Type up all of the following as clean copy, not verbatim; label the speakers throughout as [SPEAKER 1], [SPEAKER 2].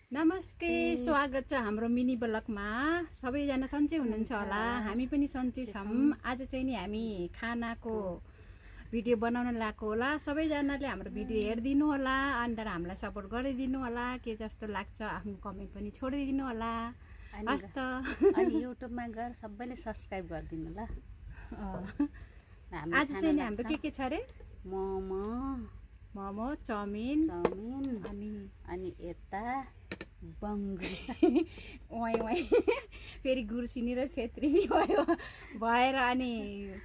[SPEAKER 1] नमस्ते, स्वागत छ हाम्रो मिनी ब्लगमा। सबैजना सन्चै हुनुहुन्छ होला, हामी पनि सन्चै छौँ। आज चाहिँ नि हामी खानाको भिडियो बनाउन लागेको होला। सबैजनाले हाम्रो भिडियो हेरिदिनु होला, अन्त हामीलाई सपोर्ट गरिदिनु होला। के जस्तो लाग्छ आफ्नो कमेन्ट पनि छोडिदिनु होला। हस् त।
[SPEAKER 2] अनि युट्युबमा गएर सबैले सब्स्क्राइब गरिदिनु ल।
[SPEAKER 1] आज चाहिँ नि हाम्रो के छ रे? मोमो, चाउमिन
[SPEAKER 2] अनि यता बङ्गुर
[SPEAKER 1] ओइ फेरि गुर्सिनी र छेत्री भएर अनि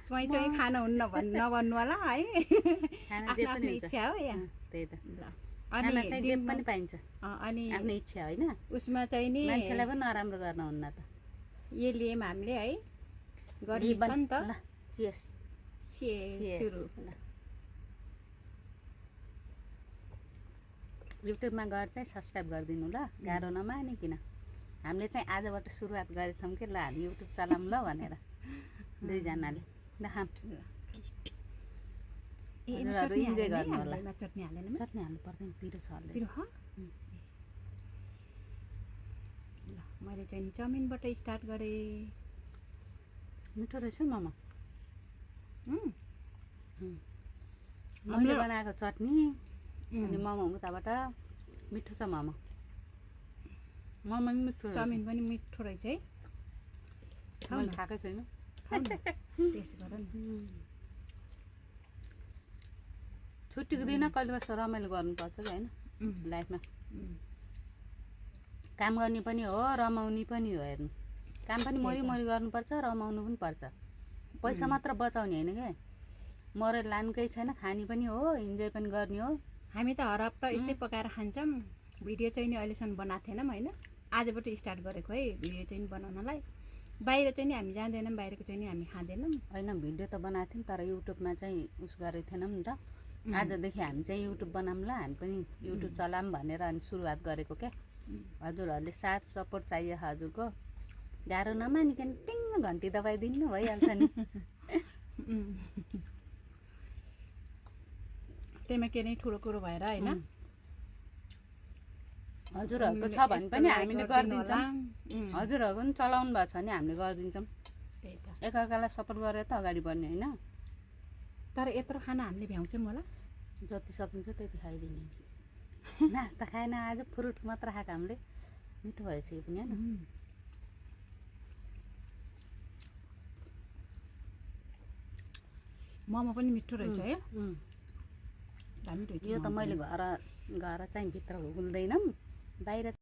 [SPEAKER 1] चोइ खान हुन्न नभन्नु होला है। आफ्नो इच्छा हो या
[SPEAKER 2] त्यही त। अनि चाहिँ जे पनि पाइन्छ
[SPEAKER 1] अनि
[SPEAKER 2] आफ्नो इच्छा होइन।
[SPEAKER 1] उसमा चाहिँ नि
[SPEAKER 2] मान्छेलाई पनि नराम्रो गर्न हुन्न त।
[SPEAKER 1] यो लियौँ हामीले है, गरिन्छ नि त।
[SPEAKER 2] ल चियर्स
[SPEAKER 1] सुरु।
[SPEAKER 2] युट्युबमा गएर चाहिँ सब्स्क्राइब गरिदिनु ल, गाह्रो नमानिकन। हामीले चाहिँ आजबाट सुरुवात गरेछौँ कि ल हामी युट्युब चलाऊँ ल भनेर दुईजनाले। ल खाम हजुरहरू इन्जोय गर्नु होला।
[SPEAKER 1] चटनी
[SPEAKER 2] हाल्नु पर्दैन, पिरो छ अलरेडी।
[SPEAKER 1] ल मैले चाहिँ चाउमिनबाट स्टार्ट गरेँ।
[SPEAKER 2] मिठो रहेछ मामा। मैले बनाएको चटनी अनि मोमो उताबाट मिठो छ। मोमो पनि मिठो,
[SPEAKER 1] चाउमिन पनि मिठो रहेछ है।
[SPEAKER 2] मैले खाएकै छैन,
[SPEAKER 1] टेस्ट गर नि।
[SPEAKER 2] छुट्टीको दिन कहिले कस्तो रमाइलो गर्नुपर्छ कि होइन लाइफमा। काम गर्ने पनि हो, रमाउने पनि हो। हेर्नु, काम पनि मरिमरि गर्नुपर्छ, रमाउनु पनि पर्छ। पैसा मात्र बचाउने होइन क्या, मरेर लानुकै छैन। खाने पनि हो, इन्जोय पनि गर्ने हो।
[SPEAKER 1] हामी त हर हप्ता यस्तै पकाएर खान्छौँ। भिडियो चाहिँ नि अहिलेसम्म बनाएको थिएनौँ होइन, आजबाट स्टार्ट गरेको है भिडियो चाहिँ बनाउनलाई। बाहिर चाहिँ नि हामी जाँदैनौँ, बाहिरको चाहिँ नि हामी खाँदैनौँ
[SPEAKER 2] होइन। भिडियो त बनाएको थियौँ तर युट्युबमा चाहिँ उस गरेको थिएनौँ नि त। आजदेखि हामी चाहिँ युट्युब बनाऊँ ल, हामी पनि युट्युब चलाऊँ भनेर अनि सुरुवात गरेको क्या। हजुरहरूले साथ सपोर्ट चाहियो हजुरको। गाह्रो नमानिकन टिङ घन्टी दबाइदिनु भइहाल्छ नि।
[SPEAKER 1] त्यहीमा के नै ठुलो कुरो भएर होइन।
[SPEAKER 2] हजुरहरूको छ भने पनि हामीले गरिदिन्छौँ। हजुरहरूको पनि चलाउनु भएको छ भने हामीले गरिदिन्छौँ। एकअर्कालाई सपोर्ट गरेर त अगाडि बढ्ने होइन।
[SPEAKER 1] तर यत्रो खाना हामीले भ्याउँछौँ होला,
[SPEAKER 2] जति सकिन्छ त्यति खाइदिने। नास्ता खाएन आज, फ्रुट मात्र खाएको हामीले। मिठो भएछ यो पनि होइन।
[SPEAKER 1] मोमो पनि मिठो रहेछ है।
[SPEAKER 2] यो त मैले घर चाहिँ भित्र घुल्दैनौँ, बाहिर